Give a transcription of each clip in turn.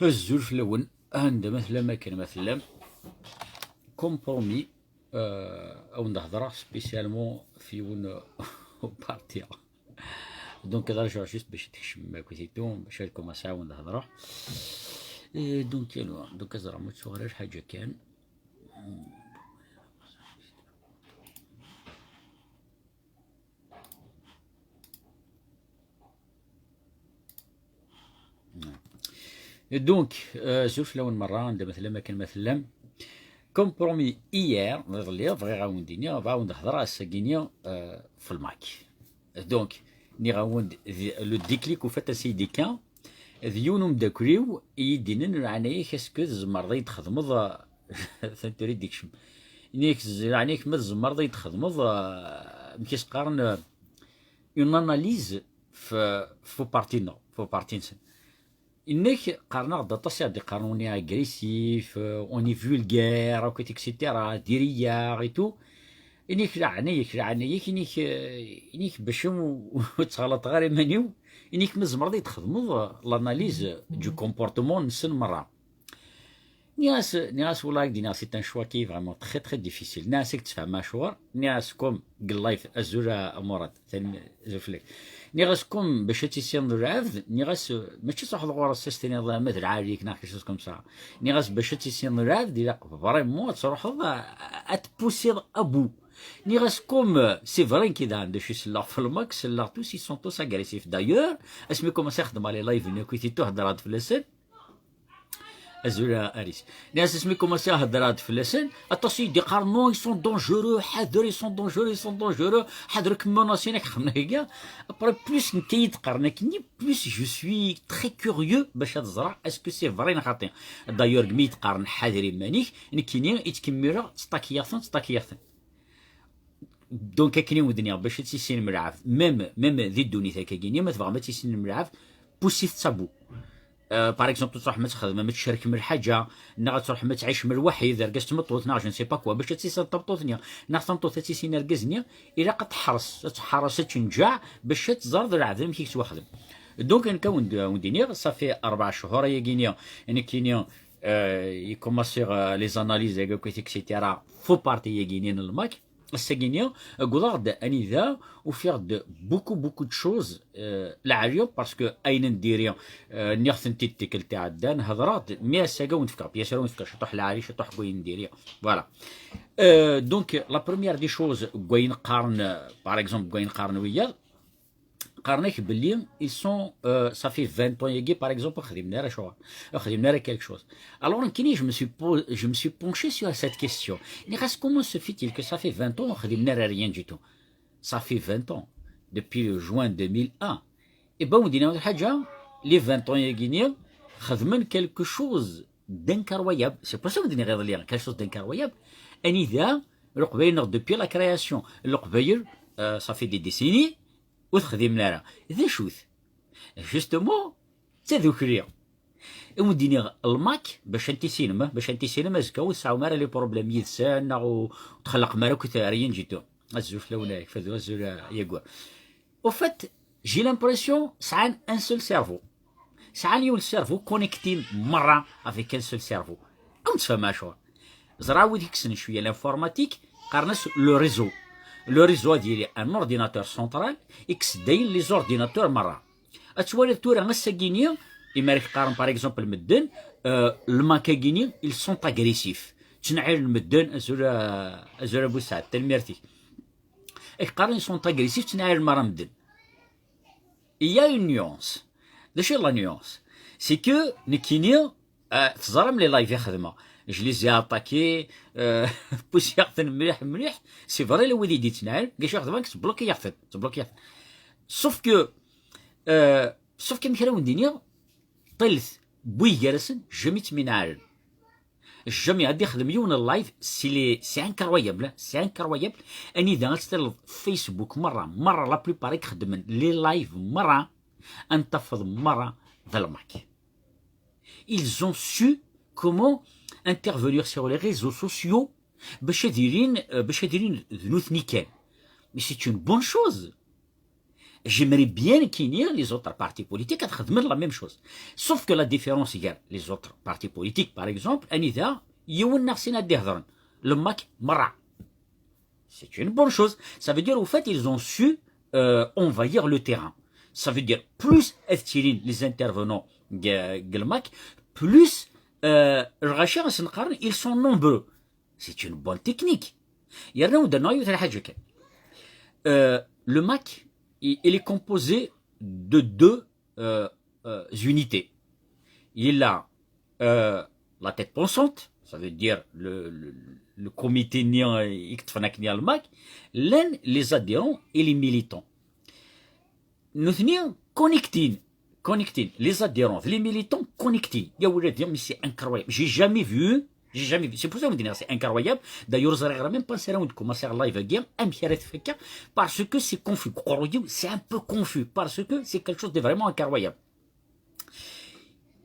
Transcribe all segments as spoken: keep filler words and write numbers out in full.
Azul fell-awen, anda ma tellam, akken ma tellam. Compromis, euh, ad wen-d-hedreɣ spécialement f yiwen parti. Donc ad rǧuɣ juste bac ad tekcem akkit et tout, bac ad commencer ad wen-d-hedreɣ. Et donc, alors, donc ad ẓreɣ ma ur ttuɣ ara lḥaǧa kan. Donc, euh, azul fell-awen merra, anda ma tellam, akken ma tellam. Compromis hier, iḍelli, bɣiɣ ad wen-d-iniɣ, bɣiɣ ad wen-d-hedreɣ ass-agi-ni, euh, f lmak. Donc, nniɣ-awen-d, d-, le déclic, au fait, ass-a yekka, d yiwen umeddakel-iw i yi-d-yennan, leɛnaya-k, est-ce que tzemreḍ ad yi-d-txedmeḍ, euh, tantura i d-ikcem. Ini-ak, leɛnaya-k, ma tzemreḍ ad yi-d-txedmeḍ, euh, amek i s-qqaren, euh, une analyse f, f uparti-nneɣ, f uparti-nsen. Inna-k, qqaren-aɣ-d aṭas i ɣ-d-iqqaren, on est agressif, euh, on est vulgaire, akkit, et cetera, diri-yaɣ et tout. Ini-k, leɛnaya-k, leɛnaya-k, ini-k, euh, ini-k bac ur ttɣalaṭeɣ ara iman-iw, ini-k ma tzemreḍ ad yi-d-txedmeḍ, euh, l'analyse du comportement-nsen merra. Nniɣ-as, nniɣ-as, wallah, ak-d-iniɣ, c'est un choix qui est vraiment très, très difficile. Nniɣ-as, ad k-d-sfehmeɣ acuɣer. Nniɣ-as, comme deg live, azul a, a Murad, tanem-, azul fell-ak. Nniɣ-as, comme bac ad tissineḍ lɛebd, nniɣ-as, euh, mačči ad truḥeḍ ɣur-s, ad s-tiniḍ, ma d lɛali-k, neɣ quelque chose comme ça. Nniɣ-as, bac ad tissineḍ lɛebd, ilaq vraiment ad truḥeḍ, a, a, ad t-tpussiḍ à bout. Nniɣ-as, comme, euh, c'est vrai, nekki daɣen d acu i selleɣ f lmak, selleɣ tous, ils sont tous agressifs. D'ailleurs, asmi commencé xedmeɣ les live-nni akkit et tout, heddreɣ-d fell-asen. Azul a Aris. Nniɣ-as asmi commencé ad heddreɣ-d fell-asen, aṭas i yi-d-iqqaren, non, ils sont dangereux, ḥader, ils sont dangereux, ils sont dangereux, ḥader, kem menacin, ak xemna iga. Après, plus nekk i yi-d-qqaren akkenni, plus je suis très curieux bac ad ẓreɣ est-ce que c'est vrai neɣ xaṭi. D'ailleurs, gmi i yi-d-qqaren ḥader iman-ik, nekkini i ttkemmileɣ, ttṭakiyaɣ-ten, ttṭakiyaɣ-ten. Donc, akken i wen-d-nniɣ, bac ad tissinem lɛebd, même, même di ddunit akkagi-nni, ma tebɣam ad tissinem lɛebd, pussit-tt à bout. Euh, par exemple, ad tṛuḥem ad txedmem, ad tcerkem lḥaǧa, neɣ ad tṛuḥem ad tɛicem lwaḥid, argaz d tmeṭṭut, neɣ je ne sais pas quoi, bac ad tissineḍ tameṭṭut-nni, neɣ tameṭṭut ad tissin argaz-nni, ilaq ad teḥres, ad tḥeres, ad tenǧeɛ, bac ad teẓreḍ lɛebd amek i yettwaxdem. Donc, nekk ad wen-d-, ad wen-d-iniɣ, ça fait ṛebɛa cchur ayagi-nni, nekkini, euh, i commencer, euh, les analyses, et cetera, f uparti-yagi-nni n lmak. Ass-agi-nni, wwḍeɣ-d anida ufiɣ-d beaucoup, beaucoup de choses, euh, lɛali, parce que ayen n diri, euh, nniɣ-tent-id tikkelt iɛeddan, hedreɣ-d, mais ass-agi ad wen-d-fkeɣ, bien sûr, ad wen-d-fkeɣ ciṭuḥ lɛali, ciṭuḥ n wayen n diri. Voilà. Euh, donc, la première des choses, deg wayen qqaren, euh, par exemple, deg wayen qqaren wiyaḍ, qqaren-ak belli ils sont, euh, ça fait vingt ans yagi, par exemple, ur xdimen ara ccɣel, ur xdimen ara quelque chose. Alors, nekkini, je me suis po-, je me suis penché sur cette question. Nniɣ-as, comment se fait-il que ça fait vingt ans ur xdimen ara rien du tout? Ça fait vingt ans, depuis le juin deux mille un. Et ben, wen-d-iniɣ lḥaǧa, les vingt ans yagi-nni, xedmen quelque chose d'incroyable. C'est pour ça wen-d-iniɣ iḍelli, quelque chose d'incroyable. Anida, Leqbayel, neɣ depuis la création, Leqbayel, euh, ça fait des décennies, ur t-xdimen ara. D acu-t? Justement, d tadukli. I wen-d-iniɣ, lmak, bac ad tissinem, bac ad tissinem, azekka ur tseɛɛum ara les problèmes yid-sen, neɣ ur txellqem ara akk rien du tout. Azul fell-awen, a Fadu, azul a Yagwa. Au fait, j'ai l'impression sɛan un seul cerveau. Sɛan yiwen cerveau connecté merra avec un seul cerveau. Ad wen-d-sfehmeɣ acuɣer. Ẓriɣ wid i yessnen cwiya l'informatique, qqaren-as le réseau. Le réseau ad yili un ordinateur central, i yesseddayen les ordinateurs merra. Ad twaliḍ tura ass-agi-nni, imi ara k-qqaren, par exemple, medden, euh, lmak-agi-nni, ils sont agressifs. Ttnaɛilen medden, azul a, azul a Busɛad, tanemmirt-ik. Ak-qqaren, ils sont agressifs, ttnaɛilen merra medden. Il y a une nuance. D acu i la nuance? C'est que nekkini, euh, teẓram les live i xedmeɣ. Je les ai attaqués, euh, pusiɣ-ten mliḥ, mliḥ. C'est vrai, la wid i d-ittnaɛel, d acu i xedmeɣ, ttblokiyaɣ-ten, ttblokiyaɣ-ten. Sauf que, euh, sauf que amek ara wen-d-iniɣ, ṭilet n wiyi gar-asen, jamais ttminaɛlen. Jamais ad ixdem yiwen n live, c'est les, c'est incroyable, hein, c'est incroyable. Anida ad tiliḍ Facebook, merra, merra, la plupart i ixeddmen les live, merra, ad tafeḍ merra d lmak. Ils ont su comment intervenir sur les réseaux sociaux bac ad ilin, euh, bac ad ilin d nutni kan. Mais c'est une bonne chose. J'aimerais bien que les autres partis politiques ad xedmen la même chose. Sauf que la différence entre les autres partis politiques, par exemple, anida yiwen neɣ sin ad d-ihedren, le MAK merra. C'est une bonne chose. Ça veut dire, au fait, ils ont su euh, envahir le terrain. Ça veut dire, plus ad ttilin les intervenants deg deg le MAK, plus euh, lɣaci ad sen-qqaren, ils sont nombreux. C'est une bonne technique. Yerna ur d-nniɣ yiwet n lḥaǧa kan. Euh, le MAK, il, il est composé de deux euh, euh, unités. Il a euh, la tête pensante, ça veut dire le, le, le comité-nni i yeṭṭfen akken le MAK, llan les adhérents et les militants. Nutni connectés, connectés, les adhérents, les militants connectés. Ya ولدي, mais c'est incroyable. J'ai jamais vu, j'ai jamais vu. C'est pour ça que je dis, c'est incroyable. D'ailleurs, ẓriɣ même pas si on commence à live again, amek ara tfakka, parce que c'est confus. Qruyew, c'est un peu confus, parce que c'est quelque chose de vraiment incroyable.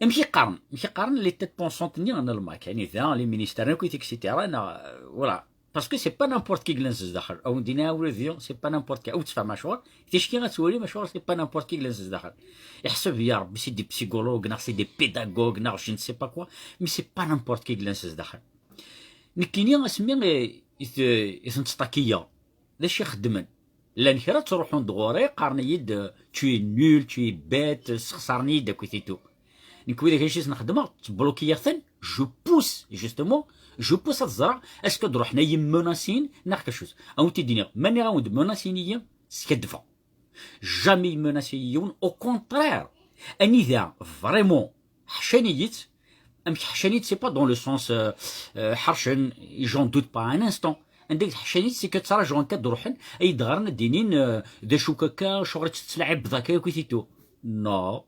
Amek i qqaren, amek i qqaren les têtes pensantes-nni n le MAK, anida les ministères akk, et cetera neɣ, euh, voilà. Parce que c'est pas n'importe qui i yellan zdaxel. Ad wen-d-iniɣ ula d yiwen, c'est pas n'importe qui. Ad tfehmem acuɣer. Ticki ad twalim acuɣer c'est pas n'importe qui i yellan zdaxel. Iḥseb ya Rebbi c'est des psychologues neɣ c'est des pédagogues neɣ je ne sais pas quoi. Mais c'est pas n'importe qui i yellan zdaxel. Nekkini asmi i, i, i ten-ttṭakkiyeɣ, d acu i xeddmen? Llan kra ttruḥun-d ɣur-i, qqaren-iyi-d, euh, tu es nul, tu es bête, sexṣaren-iyi-d akk et tout. Nekk widak acu i sen-xeddmeɣ, ttblokiyeɣ-ten, je pousse, justement, je pousse ad ẓreɣ est-ce que ad ruḥen ad iyi-menasin neɣ quelque chose. Ad wen-t-id-iniɣ, ma nniɣ-awen-d menasin-iyi, skaddbeɣ. Jamais menasin-iyi yiwen, au contraire. Anida vraiment ḥcan-iyi-tt, amek ḥcan-iyi-tt, c'est pas dans le sens euh, euh, ḥercen, j'en doute pas un instant. Anda i ḥcan-iyi-tt, c'est que ttṛajuɣ akka ad d-ruḥen, ad yi-d-ɣren, ad d-inin euh, d acu akka, acuɣer i tt-tettlaɛibeḍ akka akk et tout. Non.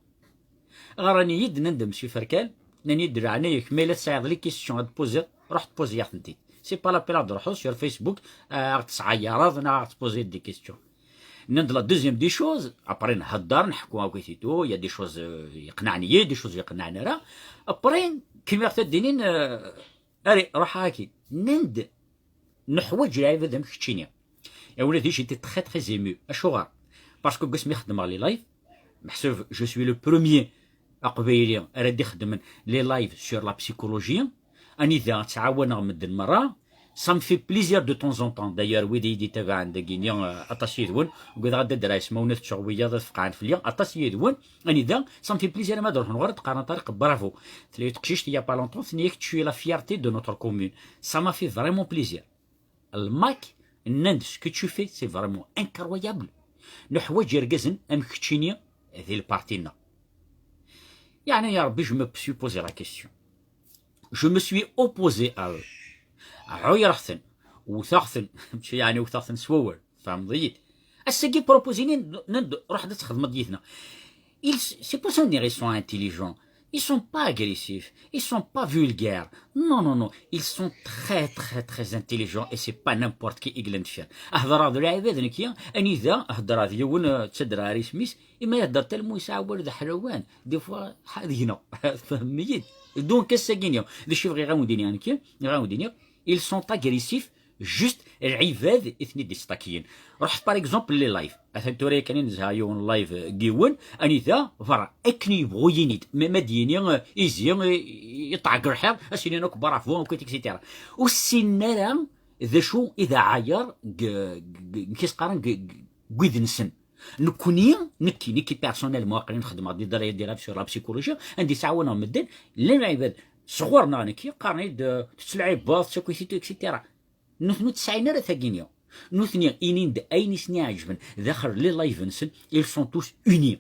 Ɣran-iyi-d, nnan-d monsieur Ferkal, nnan-iyi-d leɛnaya-k, ma yella tesɛiḍ les questions ad d-tpuziḍ, ruḥ tpuziḍ-aɣ-tent-id. C'est pas la peine ad d-truḥeḍ sur Facebook, euh, ad ɣ-d-tesɛayyareḍ neɣ ad ɣ-d-tpuziḍ des questions. Nnan-d la deuxième des choses, après nhedder, neḥku akk et tout, il y a des choses euh, yeqnɛen-iyi, des choses ur yi-qennɛen ara. Après, kemmleɣ ad d-inin, euh, allez, ruḥ akkin. Nnan-d, neḥwaǧ lɛibad am keččini. Ya ولدي, j'étais très très ému. Acuɣer? Parce que deg wasmi xeddmeɣ les lives, meḥsub, je suis le premier aqbayli ara d-ixedmen les lives sur la psychologie, anida ttɛawaneɣ medden merra. Ça me fait plaisir de temps en temps. D'ailleurs, wid i yi-d-itabaɛen dagini, euh, aṭas yid-wen, ugadeɣ ad d-adreɣ ismawen ad ttuɣ wiyaḍ ad feqɛen fell-i, aṭas yid-wen, anida, ça me fait plaisir ma d-ruḥen ɣur-i ad qqaren Ṭariq, bravo. Tella teqcict, il y a pas longtemps, tenna-yak, tu es la fierté de notre commune. Ça m'a fait vraiment plaisir. Le MAK, nnan-d, ce que tu fais, c'est vraiment incroyable. Neḥwaǧ irgazen am keččini di lparti-nneɣ. Yeɛni, ya Rebbi, je me suis posé la question. Je me suis opposé à eux. Ɛuyeɣ-ten, wteɣ-ten, mačči yeɛni wteɣ-ten s wawal, tfehmeḍ-iyi-d. Ass-agi, proposini, nnan-d, ruḥ-d ad txedmeḍ yid-neɣ. Ils, c'est pour ça dire, ils sont intelligents. Ils sont pas agressifs, ils sont pas vulgaires. Non, non, non, ils sont très, très, très intelligents et c'est pas n'importe qui i yellan deffir. Hedreɣ d lɛibad nekki, anida hedreɣ d yiwen, euh, ttadreɣ ar isem-is, imi ihedder talmu yesɛa awal d aḥlawan, des fois, ḥa-, ad gneɣ. Tfehmem-iyi-d? Donc, ass-agi-nni, d acu i bɣiɣ ad wen-d-iniɣ nekki? Bɣiɣ ad wen-d-iniɣ, ils sont agressifs, juste lɛibad i ten-id-istakiyen. Ruḥet, par exemple, les lives. Atan tura yakan i nezha yiwen live n yiwen, anida, berra, akken yebɣu yini-d. Ma, ma d-yini, euh, izi, euh, yeṭṭeɛ deg lḥiḍ, ad s-inin akk bravo, akk, et cetera. Ur ssinen ara d acu i d aɛayer g, g, g, g, g, g, g wid-nsen. Nekkni, nekki, nekki personnellement, aql-i xeddmeɣ des lives sur la psychologie, anda i ttɛawaneɣ medden, llan lɛibad sɣur-neɣ nekki, qqaren-iyi-d, euh, tettleɛibeḍ, et cetera. Nutni ur tesɛin ara tagini. Nutni inin-d ayen i sen-iɛeǧben daxel les lives-nsen, ils sont tous unis.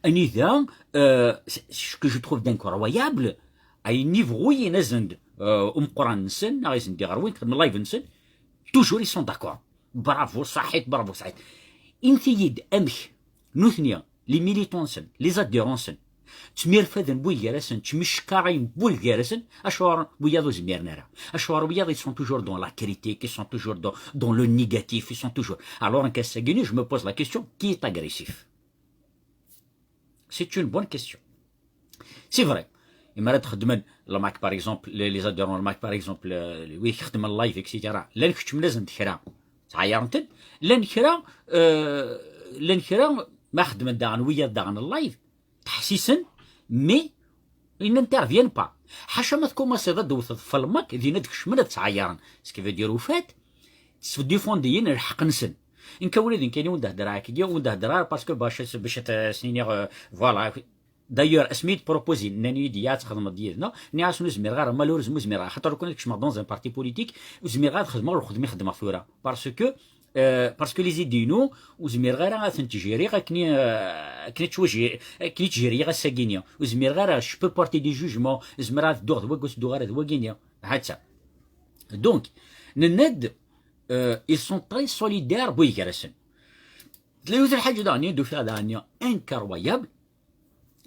Anida, euh, ce que je trouve d'incroyable, ayen ibɣu yin-asen-d, euh, umeqqran-nsen, neɣ i sen-d-iɣer win xedmen live-nsen, toujours ils sont d'accord. Bravo, ṣaḥit, bravo, ṣaḥit. Init-iyi-d amek nutni, les militants-nsen, les adhérents-nsen, ttmirfaden wway gar-asen, ttmeckarin wway gar-asen, acuɣer wiyaḍ ur zmiren ara? Acuɣer wiyaḍ ils sont toujours dans la critique, ils sont toujours dans, dans le négatif, ils sont toujours. Alors, en cas, je me pose la question, qui est agressif? C'est une bonne question. C'est vrai. Imi ara d-xedmen le MAK, par exemple, les, les adhérents le MAK, par exemple, euh, wid ixedmen live, et cetera. Llan keččmen-asen-d kra. Ttɛayaren-ten. Llan kra, euh, llan kra ma xeddmen daɣen wiyaḍ daɣen live, ttḥessisen, mais ils n'interviennent pas. Ḥaca ma tkumaṣiḍ ad d-tewteḍ f lmak, din ad kecmen ad ttɛayaren. Ce qui veut dire, au fait, tesfeddifundiyin lḥeqq-nsen. Nekk wid n kani ur d-heddreɣ akkagi, ur d-heddreɣ ara parce que bac, bac ad s-iniɣ, euh, voilà. D'ailleurs, asmi d-proposin, nnan-iyi-d ya ad txedmeḍ yid-neɣ, nniɣ-asen ur zmireɣ ara, malheureusement ur zmireɣ ara, xaṭer ur kent-kecmeɣ dans un parti politique, ur zmireɣ ad xedmeɣ lxedma i xedmeɣ tura. Parce que, euh, parce que les idées-inu, ur zmireɣ ara ad tent-jiriɣ akken i, euh, akken i ttwaji-, akken i ttjiriɣ ass-agi-nni. Ur zmireɣ ara, je peux porter des jugements, zemreɣ ad dduɣ d wagi, ur s-dduɣ ara d wagi-nni. Ha-tt-a. Donc, nenna-d, euh, ils sont très solidaires, bu gar-asen. Tella yiwet n lḥaǧa daɣen i d-ufiɣ daɣen incroyable,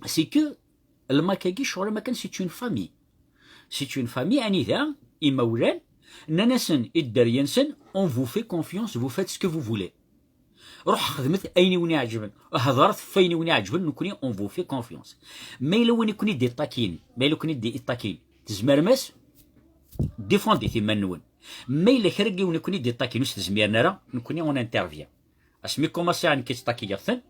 c'est que lmak-agi ccɣel am akken c'est une famille. C'est une famille anida imawlan nnan-asen i dderya-nsen, on vous fait confiance, vous faites ce que vous voulez. Ruḥ xedmet ayen i wen-iɛeǧben, hedṛet ɣef wayen i wen-iɛeǧben, nekkni on vous fait confiance. Ma yella win i ken-id-iṭṭakin, ma yella ken-id-iṭṭakin, tzemrem-as, défendit iman-nwen. Ma yella kra n yiwen i ken-id-iṭṭakin ur s-tezmirem ara, nekkni on intervient. Asmi kumaṣiɣ nekk ttṭakiyeɣ-ten,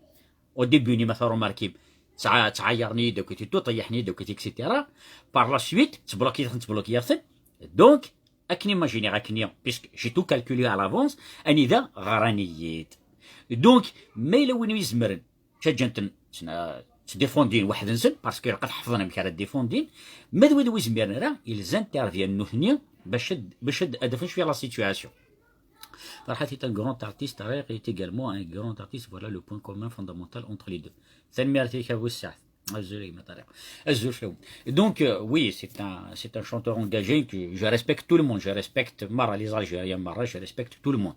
au début-nni ma tarumarkim, ttɛa-, ttɛayaren-iyi-d akkit, ṭṭeyyḥen-iyi-d akkit, et cetera. Par la suite, ttblokiyeɣ-ten, ttblokiyeɣ-ten. Donc, akken imaginiɣ akken-nni, puisque j'ai tout calculé à l'avance, anida ɣran-iyi-d. Donc, ma yella win ur izemren, ttaǧǧan-ten ttna-, ttdifundin weḥd-nsen, parce que ilaq ad ḥefḍen amek ara ddifundin, ma d wid ur izmiren ara, ils interviennent nutni bac ad, bac ad, ad afen cwiya la situation. Ferḥat est un grand artiste, Tariq est également un grand artiste, voilà le point commun fondamental entre les deux. Tanemmirt-ik a bu ssaɛd. Azul a gma Tariq. Azul fell-awen. Donc, euh, oui, c'est un, c'est un chanteur engagé que je respecte tout le monde. Je respecte merra les Algériens, merra, je respecte tout le monde.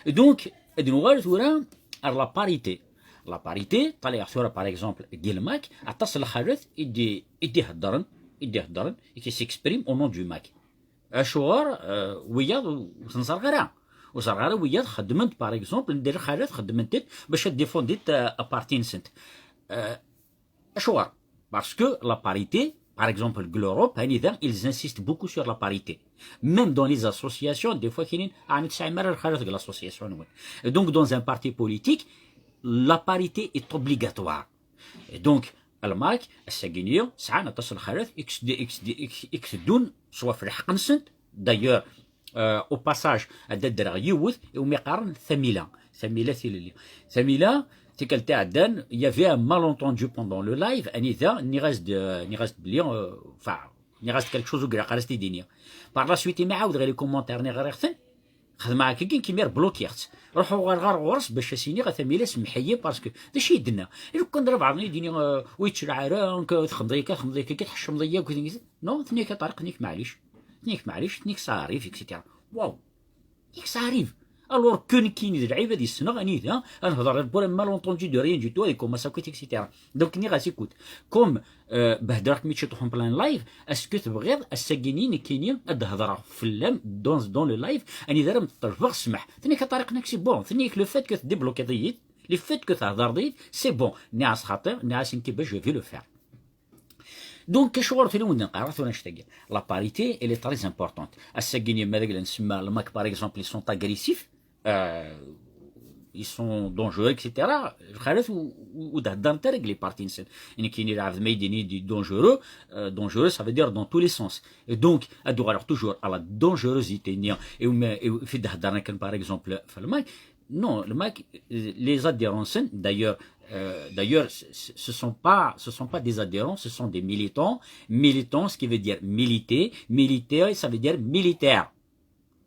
Donc, ad nuɣal tura ar la parité. La parité, ṭṭalayeɣ tura, par exemple, di lmak, aṭas n lxalat i d-, i d-iheddren, i d-iheddren, et qui s'expriment au nom du mak. Acuɣer, euh, wiyaḍ ur ten-ẓerreɣ ara. Ur ẓerreɣ ara wiyaḍ xeddment, par exemple, n lxalat xeddment-t bac ad difundit, euh, aparti-nsent. Euh, Acuɣer? Parce que la parité, par exemple, deg l'Europe, anida, ils insistent beaucoup sur la parité. Même dans les associations, des fois, kinin, ah, ur tesɛim ara lxalat deg l'association-nwen. Et donc, dans un parti politique, la parité est obligatoire. Et donc, lmak, ass-agi-nni, sɛan aṭas n lxalat i k-, i k-, i k-, i k-, i k-teddun, soit f lḥeqq-nsent, d'ailleurs, euh, au passage, ad d-adreɣ yiwet, iwumi qqaren Tamila. Tamila Tilelli. Tamila, tikkelt iɛeddan, il y avait un malentendu pendant le live, anida, nniɣ-as-d, euh, nniɣ-as-d belli, euh, enfin, nniɣ-as-d quelque chose ur ilaq ara s-t-id-iniɣ. Par la suite, imi ɛawdeɣ les commentaires-nni ɣriɣ-ten, xedmeɣ akkagi, nekk imir blokiɣ-tt. Ruḥeɣ uɣaleɣ ɣer ɣur-s bac as-iniɣ a Tamila, semmeḥ-iyi, parce que d acu i d-tenna? Lukan d lbeɛḍ-nni d-ini, euh, ur yettlaɛ ara, nekk txedmeḍ akka, txedmeḍ akka, tḥeccmeḍ-iyi akk, d-, non, tenna-k a Ṭariq, tenna-k maɛlic. Tenna-k maɛlic, tenna-k ça arrive, et cetera. Waw! Tenna-k ça arrive. Alors que nekkini d lɛibad yessneɣ anida ad nehḍer pour un malentendu de rien du tout, ad ikumaṣ akkit, et cetera. Donc, nniɣ-as, écoute, comme, euh, behdreɣ-kem-id ciṭuḥ en plein live, est-ce que tebɣiḍ ass-agi-nni nekkini ad d-hedreɣ fell-am dans, dans le live, anida ara m-ṭelbeɣ ssmaḥ? Tenna-k a Ṭariq, nekk c'est bon. Tenna-k le fait que tdéblokiḍ-iyi-d, le fait que thedreḍ-iyi-d, c'est bon. Nniɣ-as xaṭi, nniɣ-as nekk bac je vais le faire. Donc, acuɣer tili wen-d-neqqar tura annect-agi? La parité, elle est très importante. Ass-agi-nni, ma d agla nsemma lmak, par exemple, ils sont agressifs, euh, ils sont dangereux, et cetera. Lxalat ur, ur, ur d-heddrent ara deg les partis-nsen. Nekkini lɛebd ma yi-d-ini di dangereux, euh, dangereux, ça veut dire dans tous les sens. Et donc, ad uɣaleɣ toujours à la dangerosité-nni, iwumi, iwumi d-heddren akken, par exemple, f lmak. Non, lmak, euh, les adhérents-nsen, d'ailleurs, euh, d'ailleurs, ce, ce, ce sont pas, ce sont pas des adhérents, ce sont des militants. Militants, ce qui veut dire militer. Militer, ça veut dire militaire.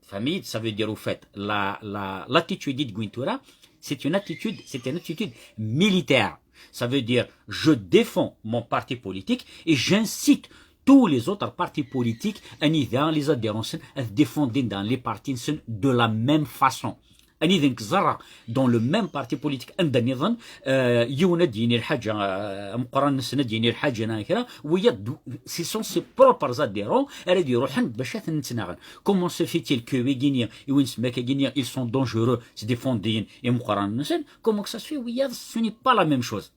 Famille, ça veut dire, au fait, la, la, l'attitude de Guintura, c'est une attitude, c'est une attitude militaire. Ça veut dire, je défends mon parti politique et j'incite tous les autres partis politiques, anida les adhérents, à défendre dans les partis de la même façon. Anida nekk ẓerreɣ dans le même parti politique anda nniḍen, euh, yiwen ad d-yini lḥaǧa, euh, ameqqran-nsen ad d-yini lḥaǧa neɣ kra, wiyaḍ, ce sont ses propres adhérents ara d-iruḥen bac ad ten-ttnaɣen. Comment se fait-il que wigini, i win semma kagini, ils sont dangereux, ttdifundin imeqqranen-nsen? Comment que ça se fait? Wiyaḍ, ce n'est pas la même chose.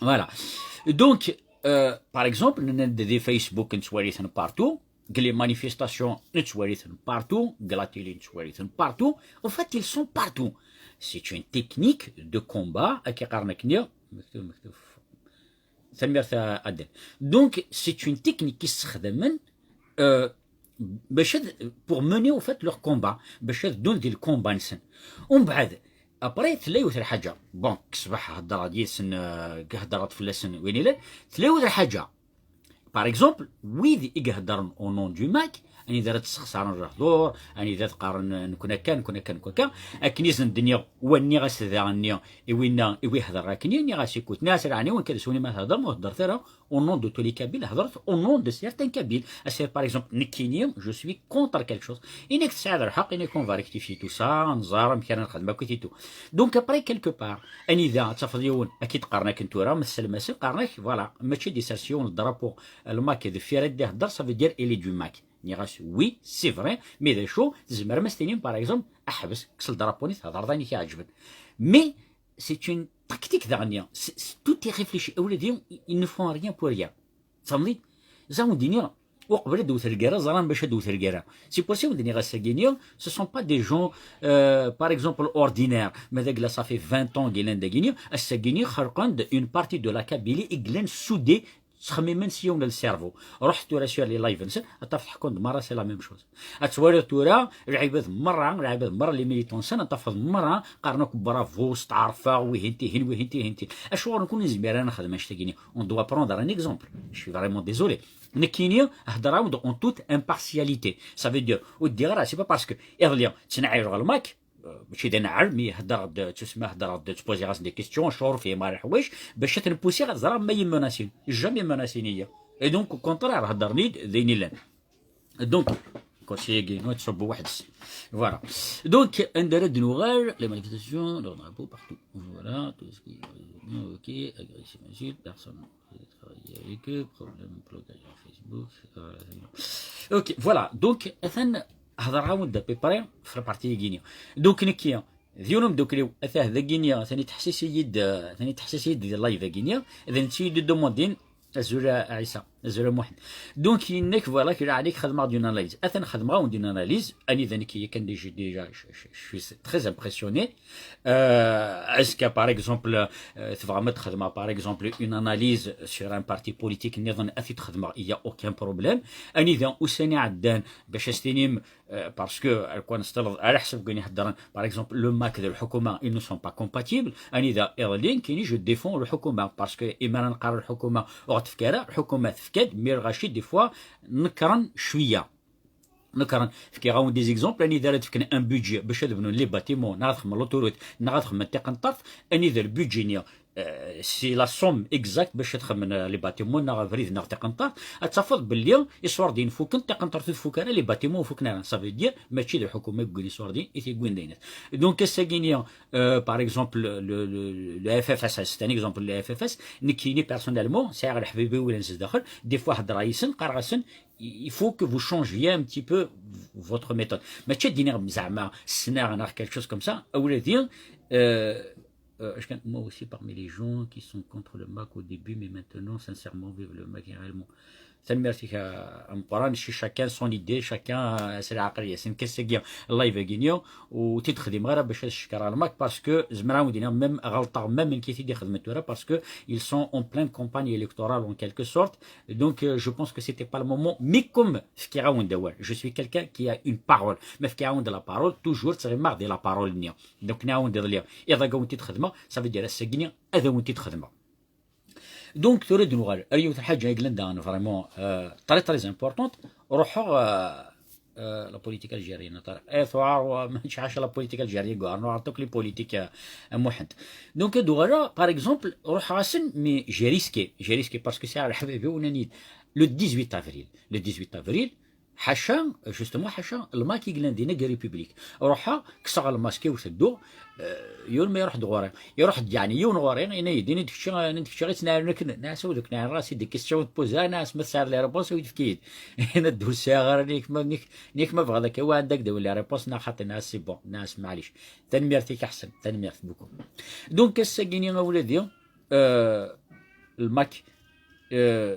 Voilà. Donc, euh, par exemple, nenna-d di Facebook nettwali-ten partout, deg les manifestations nettwali-ten partout, deg la télé nettwali-ten partout. En fait, ils sont partout. C'est une technique de combat, akka qqaren akkenni. Mektub, mektub. Tanemmirt a Adel. Donc, c'est une technique i ssexdamen, euh, bac ad, pour mener au fait leur combat, bac ad ddun di lcombat-nsen. Umbeɛd, après, tella yiwet lḥaǧa. Bon, ṣṣbeḥ heddreɣ-d yid-sen, euh, heddreɣ-d fell-asen, win ilan. Tella yiwet lḥaǧa. Par exemple, wid i iheddren au nom du MAK, anida ara d-ssexṣaren lehdur, anida ad qqaren, euh, nekni akka, nekni akka, nekni akka, akken i sen-d-nniɣ, wa nniɣ-as daɣen-nni i winna, i wi hedreɣ akkenni, nniɣ-as, écoute, nniɣ-as, lɛni, wa nekk ad s-win ma theddrem, ur heddret ara au nom de tous les Kabyles, hedret au nom de certains Kabyles. As-, par exemple, nekkini, je suis contre quelque chose. Ini-k tesɛiḍ lḥeqq, ini-k on va rectifier tout ça, nẓer amek ara nexdem akk et tout. Donc après, quelque part, anida ad tafeḍ yiwen, ad k-id-qqaren akken tura, ma tselm-asen, qqaren-ak, voilà, mačči d isers yiwen drapeau, le MAK deffir ad d-ihedder, ça veut dire il est du MAK. Nniɣ-as, oui, c'est vrai, mais d acu, tzemrem ad s-tinim, par exemple, ḥbes, kkes le drapeau-nni, thedreḍ ayen i k-iɛeǧben. Mais c'est une tactique daɣen, c'est, c'est, tout est réfléchi. Awladi, ils ne font rien pour rien. Tfehmeḍ-iyi? Ẓer wen-d-iniɣ, uqbel ad d-tewwet lgirra, ẓran bac ad d-tewwet lgirra. C'est pour ça wen-d-iniɣ ass-agi-ni, ce sont pas des gens, euh, par exemple, ordinaires. Ma d agla, ça fait vingt ans i llan dagi-ni, ass-agi-ni xerqen-d une partie de la Kabylie i yellan soudés, ttxemmimen s yiwen n cerveau. Ruḥ tura sur les lives-nsen, ad tafeḍ ḥekkun-d merra, c'est la même chose. Ad twaliḍ tura, lɛibad merra, lɛibad merra, les militants-nsen, ad tafeḍ merra qqaren akk bravo, steɛrfeɣ, wihin tihin, wihin tihin tihin. Acuɣer nekkni nezmir ad nexdem annect-agi-ni? On doit prendre un exemple. Je suis vraiment désolé. Nekkini, hedreɣ-awen-d en toute impartialité. Ça veut dire, ur ddiɣ ara, c'est pas parce que iḍelli ttnaɛileɣ le MAK, euh, mačči d aneɛɛel, mi hedreɣ-d, tusma hedreɣ-d, ttpoziɣ-asen des questions, acuɣer ur fhimeɣ ara lḥwayeǧ, bac ad ten-pusiɣ ad ẓreɣ ma iyi-menasin. Jamais menasin-iyi. Et donc, au contraire, heddren-iyi-d d ayen illan. Donc, kursi-agi, ur yettṣubbu weḥd-s. Voilà. Donc, anda ara d-nuɣal, les manifestations, le drapeau partout. Voilà, tout ce qui, ok, agressif, insulte, personne ne peut travailler avec eux, problème, blocage en Facebook, euh, ok, voilà. Donc, atan, hedreɣ-awen-d à peu près, ɣef la partie-agi-ni. Donc, nekki, d yiwen umeddakel-iw, atah dagi-ni, atan yettḥessis-iyi-d, atan yettḥessis-iyi-d di live-agi-ni, d netta i d-demandin, azul a Ɛisa, azul a Muḥend. Donc, yenna-k, voilà, kra ɛni xedmeɣ-d une analyse. Atan xedmeɣ-awen-d une analyse, anida nekk yakan déjà, déjà, je, je, je suis très impressionné. Euh, est-ce que, par exemple, euh, tebɣam ad xedmeɣ, par exemple, une analyse sur un parti politique nniḍen, ad t-id-xedmeɣ, il y a aucun problème. Anida ussan iɛeddan, bac as-tinim, euh, parce que, euh, quand نستلض على حسب كاين يهدرن, par exemple, le MAK d lḥukuma, ils ne sont pas compatibles. Anida iḍelli, nekkini, je défends lḥukuma, parce que imi ara neqqar lḥukuma ur ɣ-tefki ara, lḥukuma tefka-d, mais lɣaci, des fois, nekren cwiya. Nekren, fkiɣ-awen des exemples, anida ara d-fken un budget bac ad bnun les bâtiments, neɣ ad xedmen l'autoroute, neɣ ad xedmen tiqenṭert, anida le budget-nni, euh, c'est la somme exacte bac ad xedmen, euh, les bâtiments, neɣ abrid, neɣ tiqenṭert, ad tafeḍ belli iṣurdiyen fukken, tiqenṭert ur tfuk ara, les bâtiments ur fukken ara. Ça veut dire, mačči d lḥukuma i yewwin iṣurdiyen, i t-yewwin d aynas. Donc, ass-agi-ni, euh, par exemple, le, le, le F F S, c'est un exemple, le F F S, nekkini personnellement, sɛiɣ leḥbab-iw llan zdaxel, des fois heddreɣ yid-sen, qqareɣ-asen, il faut que vous changiez un petit peu votre méthode. Mačči ad d-iniɣ zeɛma ssneɣ neɣ quelque chose comme ça, awladi, euh, euh, je, moi aussi parmi les gens qui sont contre le MAK au début, mais maintenant, sincèrement, vive le MAK réellement. Tanemmirt-ik a, a Meqqran, chacun son idée, chacun, euh, s lɛaqel-is. Nekk ass-agi, live-agi-ni, ur t-id-xdimeɣ ara bac ad cekkreɣ le MAK, parce que zemreɣ ad wen-d-iniɣ, même ɣelṭeɣ, même nekk i t-id-ixedmen tura, parce que ils sont en pleine campagne électorale en quelque sorte. Donc, euh, je pense que c'était pas le moment. Mais comme fkiɣ-awen-d awal, je suis quelqu'un qui a une parole. Ma fkiɣ-awen-d la parole, toujours ttɣimiɣ di la parole-nni. Donc, nniɣ-awen-d iḍelli, iḍ-agi ad wen-t-id-xedmeɣ, ça veut dire ass-agi-ni ad wen-t-id-xedmeɣ. Donc, tura ad nuɣal ar yiwet lḥaǧa i yellan daɣen vraiment, euh, très, très importante. Ruḥeɣ, euh, euh, la politique algérienne, a Ṭariq. Eh, tuɛer, wa, mačči ḥaca la politique algérienne, quoi. Nuɛer toutes les politiques, euh, a Muḥend. Donc, ad uɣaleɣ, par exemple, ruḥeɣ-asen, mais j'ai risqué, j'ai risqué, parce que c'est à la, le dix-huit avril. Le dix-huit avril, ḥaca, justement, ḥaca, le MAK i yellan dinna deg République. Ruḥeɣ, kkseɣ lmask-iw, tedduɣ, euh, yiwen ma iruḥ-d ɣur-i. Iruḥ-d, yeɛni, yiwen ɣur-i, yenna-yi-d, yenna-d, kečči, yenna-d, kečči, i ttnaɛlen akken, nniɣ-as, awed ur k-naɛleɣ ara, c'est des questions ad t-poser, nniɣ-as, ma tesɛiḍ les réponses, awed ur k-id-fkiɣ. Yenna-d, ur sɛiɣ ara, nniɣ-ak ma, nniɣ-ak ma bɣiḍ akka, wa ɛendek d les réponses, nniɣ-as xaṭi, nniɣ-as, c'est bon, nniɣ-as, maɛlic. Tanemmirt-ik, ḥsen, tanemmirt beaucoup. Donc, ass-agi-ni, a wladi, euh, le MAK, euh,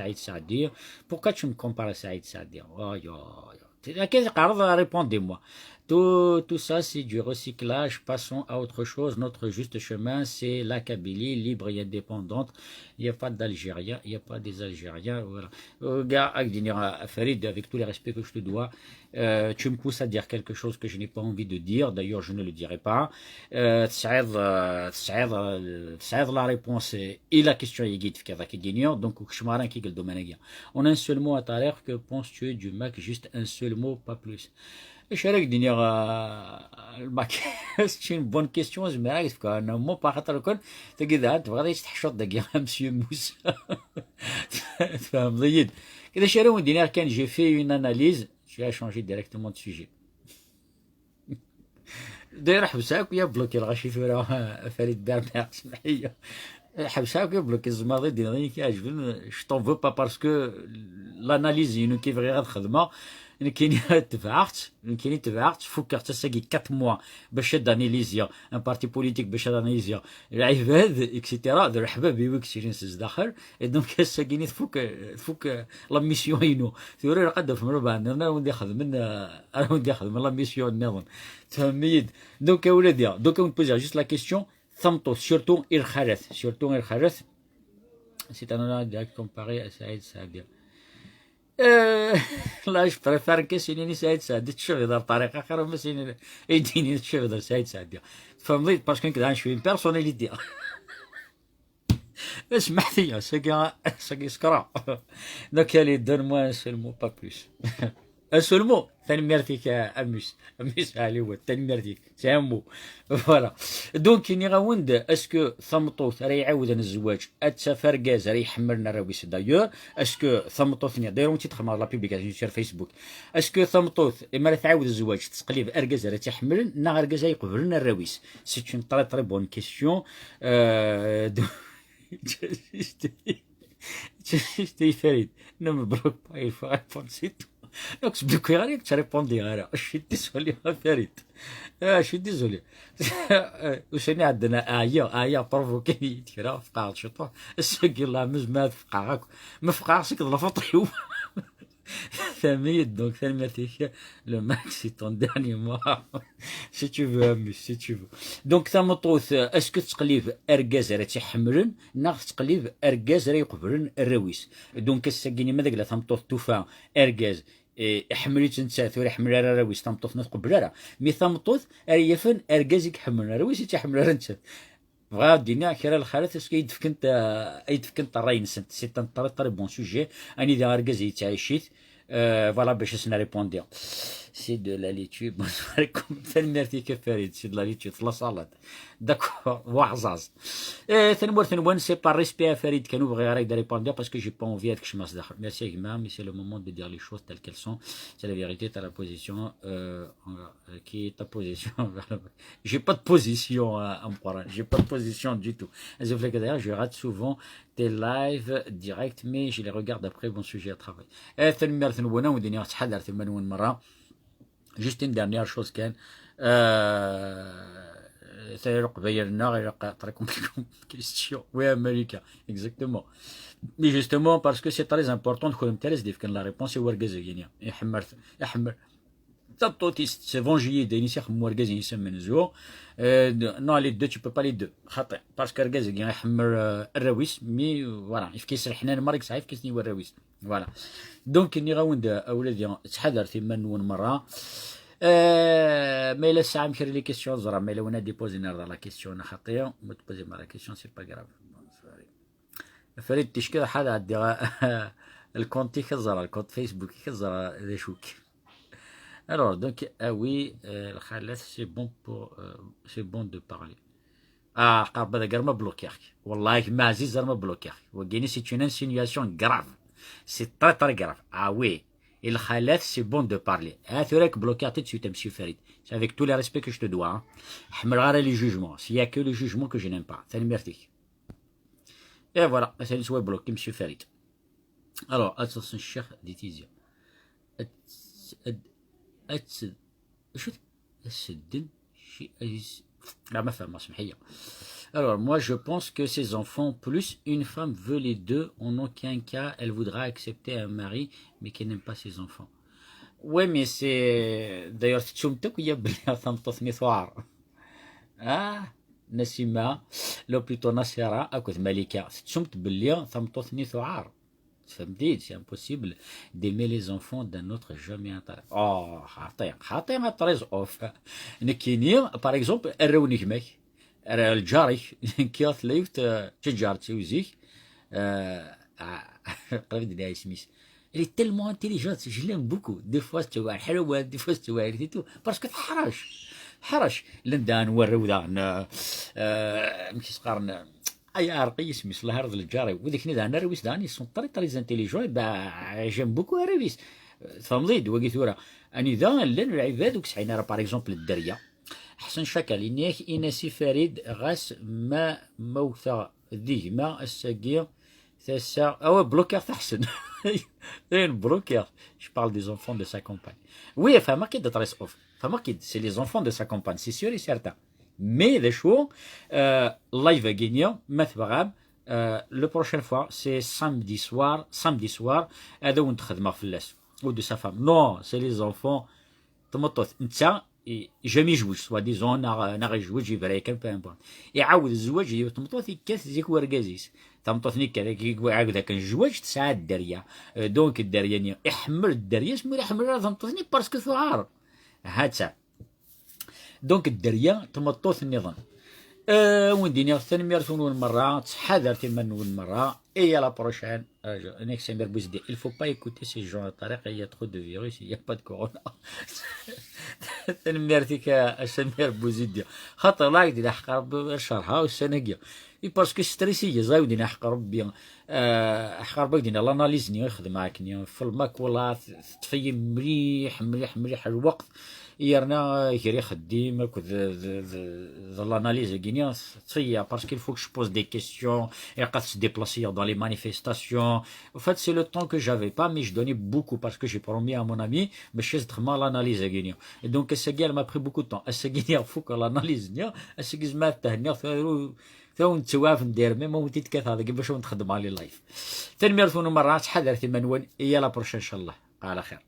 Saïd Saadi. Pourquoi tu me compares à Saïd Saadi? Oh, yo, yo. Qu'est-ce que répondez-moi. Tout, tout ça, c'est du recyclage. Passons à autre chose. Notre juste chemin, c'est la Kabylie libre et indépendante. Il n'y a pas d'Algériens, il n'y a pas des Algériens. Voilà. Euh, gars, Farid, avec tous les respects que je te dois, euh, tu me pousses à dire quelque chose que je n'ai pas envie de dire. D'ailleurs, je ne le dirai pas. Euh, تسعيض، euh, تسعيض، euh, تسعيض la réponse et la question est guide في كذا كي دينيو. Donc, كشماران كي قال دومانيا. En un seul mot, à Tariq, que penses-tu du Mac? Juste un seul mot, pas plus. اش راك ديني الماك؟ C'est une bonne question. زعما راك تفكر انه مو باخاطر كون تقدر تبغى تحشط داك monsieur Moussa. فاهم ضيد؟ كذا شي راهو ديني كان j'ai fait une analyse. Tu as changé directement de sujet. داير حبسها كي بلوكي الغاشي ثورة. فريد بيرنار، سمحية. حبسها كي بلوكي الزماضي ديني كيعجبني. Je t'en veux pas parce que l'analyse ينو كيف غير غاد خدمة. يمكن تبعت، يمكن تبعت فكرت ساكي quatre mois باش دانيليزيا ان بارتي بوليتيك، باش دانيليزيا العباد اكسيتيرا. ذو الحباب يوكسيرين سزداخل. اي دونك ساكيني تفك، تفك la mission ينو. ثوري راه قد في مربع انا وندي خدم، انا وندي خدم la mission نظن. تفهميد؟ دونك يا ولادي، دونك نبوزي juste la question. ثمطو surtout الخالات، surtout الخالات. C'est un honneur de comparer à سعيد سعدي. Euh, là, je préfère que c'est Nini Saïd Saadi. تشوف يدار طريقة خير ما سيني يديني تشوف يدار سعيد سعدي. فهمت؟ Parce que كذا شوية personnalité. اسمح لي، ساكي، ساكي سكرا. Donc, allez, donne-moi un seul mot, pas plus. Un seul mot. ثاني ميرتيك، اميس، اميس علي هو ثاني ميرتيك. C'est un mot. Voilà. Donc, نيغاوند، est-ce que ثمطوث راه يعاود الزواج؟ اتسافر كاز راه يحمل الراويس دايور. Est-ce que ثمطوث ني دايرون تيتخمر la publication sur Facebook؟ Est-ce que ثمطوث اما راه تعاود الزواج تقليب اركاز راه تحمل نا اركاز يقبل الراويس؟ C'est une très très bonne question. Euh, تي فريد، نو مبروك با، il faut répondre, c'est tout. Donc, c'est du coup, tu réponds, je suis désolé, ma Farid. Ah, je suis désolé. وشني عندنا آية، آية بروفوكيني كثيرة في قاعة الشطوح. الساقي الله مز ما تفقع هاك. ما فقع سك لا فطيو. ثميد، donc, ثميد. Le Mac, c'est ton dernier mot. Si tu veux, Amus, si tu veux. Donc, ثمطوث، est-ce que تقليب أرجاز راه تحملن؟ ناغ تقليب أرجاز راه يقبلن الراويس. Donc, الساقيني ما داك لا ثمطوث توفى أرجاز، إيه، يحمل يتنسى، ثوري يحمل على الراويس، ثمطوث ما تقبل على. Mais ثمطوث، أريفن أرجاز يحمل الراويس، يتحمل على نتسى. بغا دينا كرا الخالات، اسكو يدفكنت، آه، يدفكنت الراي نسنت. C'est un très très bon sujet. أني ذا أرجاز يتعيشيت. آه، voilà باش اسنا ريبوندي. C'est de la laitue. Bonsoir عليكم. تنميرتي كفاريد، c'est de la laitue في la salade. D'accord, وعزاز. إيه، ثنمور ثنوان، c'est par respect à Farid, كانوا بغي غير يقدر ريبوندي parce que j'ai pas envي هذاك الشماس داخل. Merci يا جماعة, mais c'est le moment de dire les choses telles qu'elles sont. C'est la vérité, t'as la position, euh, qui est ta position. J'ai pas de position, euh, à me croire. J'ai pas de position du tout. D'ailleurs, je rate souvent tes lives directs, mais je les regarde après, bon sujet à travail. إيه، ثنميرت نونا وديني تحذر ثمانون مرة. Juste une dernière chose كان. آه، ثيرق بيرنا غير قطركم لكم question. Oui, America, exactement. Mais justement, parce que c'est très important, نكون مترس ديف كان la réponse هو ورقة زينية. يحمر، يحمر. تطوتيست، c'est bon, جيد، يعني سيخ مورقة زين يسمى نزو. آه، non, les deux, tu peux pas les deux. خاطئ. Parce que ورقة زين يحمر، آه، الراويس، mais voilà. يفكيس الحنان، مريك ساعة يفكيس نيو الراويس. Voilà. Donc, نيغاوند أولادي، تحذر في من ون مرة. آه، ما إلا الساعة مكري les questions زرا، ما إلا ونا ديبوزي نرضى la question خطية، ما تبوزي ما la question, c'est pas grave. Bon, sorry. فريد تشكي حال عدي الكونتي كزرا، الكونت فيسبوك كزرا ذا شوك. Alors, donc, ah oui, euh, الخالات, c'est bon pour, euh, c'est bon de parler. آه، قرب هذا قرب ما بلوكيغك. والله ما عزيز ما بلوكيغك. وقيني c'est une insinuation grave. C'est très, très grave. Ah oui. الخالات, c'est bon de parler. ها ثورك بلوكيغ tout de suite, monsieur Farid. C'est avec tous les respects que je te dois, hein. حمل غير les jugements. S'il y a que le jugement que je n'aime pas. ثاني ميرتيك. Et voilà, c'est une bloqué, monsieur Farid. Alors, attention, الشيخ دي تيزيا. أت-، أت-، أت-، شو؟ السدن؟ شي، أيس-، لا، ما فهمت، سمح لي. Alors, moi, je pense que ces enfants, plus une femme veut les deux, en aucun cas, elle voudra accepter un mari, mais qui n'aime pas ses enfants. Oui, mais c'est d'ailleurs tettumt akk ya belli tameṭṭut-nni tuɛer. Ah, Nasima, lo plutôt Nasira akked Malika, tettumt belli tameṭṭut-nni tuɛer. Tfehmem-t-id, c'est impossible d'aimer les enfants d'un autre, jamais un tel. Oh, xaṭi, xaṭi a Trésor. Nekkini, par exemple, arraw n gma-k, ar lǧar-ik, nekki tella yiwet, eh, d taǧart-iw zik, eh, ah, qrib d-nniɣ isem-is. Elle est tellement intelligente, je l'aime beaucoup. Des fois, tettewɛer ḥlawan, des fois, tettewɛer et tout. Parce que teḥrec. Teḥrec. Llan daɣen warraw daɣen, eh, eh, amek i s-qqaren, ay, iɛreq-iyi isem-is, Allah irḍel lǧar-iw. Wid-ak-nni daɣen arraw-is daɣen, ils sont très, très intelligents, et ben, j'aime beaucoup arraw-is. Tfehmeḍ-id, wagi tura. Anida llan lɛibad ur sɛin ara, par exemple, dderya. Ḥsen Cakal, yenna-yak, Inasi Farid, ɣas ma, ma wteɣ d gma, ass-agi, tasa, awa, blokiɣ taḥsen. Ayen blokiɣ. Je parle des enfants de sa campagne. Oui, fehmeɣ-k-id a Trésor. Fehmeɣ-k-id, c'est les enfants de sa campagne, c'est sûr et certain. Mais d acu, euh, live-agi-nni, ma tebɣam, euh, le prochaine fois, c'est samedi soir, samedi soir, ad awen-d-xedmeɣ fell-as. Ou de sa femme. Non, c'est les enfants. Tameṭṭut, netta, i-, jamais yejweǧ, soi-disant, neɣ, neɣ yejweǧ, yebra yakan, peu importe. Iɛawed zzwaǧ, yiwet tmeṭṭut, yekkat zik wergaz-is. Tameṭṭut-nni kan, iɛawed akken zzwaǧ, tesɛa dderya. Euh, donc, dderya-nni, iḥemmel dderya-s, ma ur iḥemmel ara tameṭṭut-nni, parce que tuɛer. Ha-tt-a. Donc, dderya, tmeṭṭut nniḍen. Euh, win d-iniɣ, tanemmirt-nwen merra, ttḥadaret iman-nwen merra, et à la prochaine. Euh, je, nekk Samir Bouzidi, il faut pas écouter ces gens à Tariq, il y a trop de virus, il y a pas de corona. Tanemmirt-ik a, a Samir Bouzidi. Xaṭer la d-ilḥeq Rebbi, cerha ussan-agi. Et parce que stress-iyi, ẓay d-ilḥeq Rebbi. Euh, ḥeq Rebbi d-iniɣ l'analyse-nni i xedmeɣ akken, f lmakula, t-, teṭṭef-iyi mliḥ, mliḥ, mliḥ lweqt. Yerna, euh, gar ixeddim akked d, d, d, d l'analyse-agi-nni, teṭṭef-iyi, parce qu'il faut que je pose des questions, ilaq ad s-déplacer dans les manifestations. En fait, c'est le temps que j'avais pas, mais je donnais beaucoup parce que j'ai promis à mon ami, mačči ad s-d-xedmeɣ l'analyse-agi-nni. Et donc, ass-agi, elle m'a pris beaucoup de temps. Ass-agi-nni, fukeɣ l'analyse-nni, ass-agi zemreɣ ad thenniɣ, tura, tura ur nettewɛaf n dir, même ur tent-id-kkateɣ dagi bac ad wen-d-xedmeɣ les lives. Tanemmirt-nwen merra, ttḥadaret iman-nwen, et à la prochaine, inchallah. Ala xir.